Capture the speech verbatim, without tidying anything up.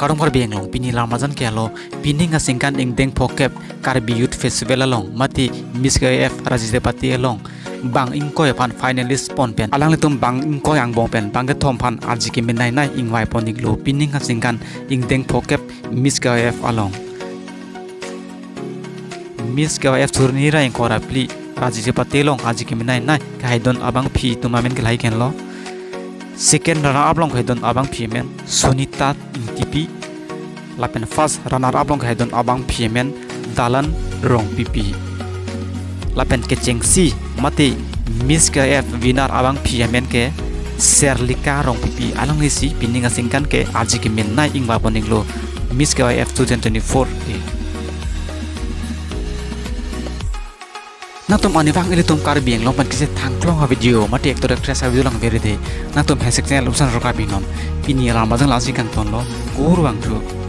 Kardom Karbi Anglong, pini alam arjan ke helo, pining aningkan ingdeng phokep Karbi Youth Festival along mate Miss K Y F Raji Tepate along bang ingkoi aphan finalist pon pen alanglitum bang ingkoi angbong pen bang kethom aphan arje kemenei nei ingvai pon-iklo pining aningkan ingdeng phokep Miss K Y F along. Miss K Y F suri hini ra ingkoi ra phli Raji Tepate along arje kemenei nei kehai don abangpi atum amen ke lahai henlo. Second runner up along kehai don abangpi amen Sunita Ingtipi. Lapen first runner up along kehai don abangpi amen Dalan Rongpipi. Lapen kechengsi mate Miss K Y F winner abangpi amen ke Serlika Rongpipi, alanglisi pining aningkan ke arje kemenei ingvai pon-iklo Miss K Y F two thousand twenty-four ke. Nangtum arnivang ilitum Karbi Anglong pen kechethang klong avideo mate actor actress avideo langverdet, nangtum hashtag channel usan roka binon. Pini alam arjan lasi kangtonlo, kurvangthu.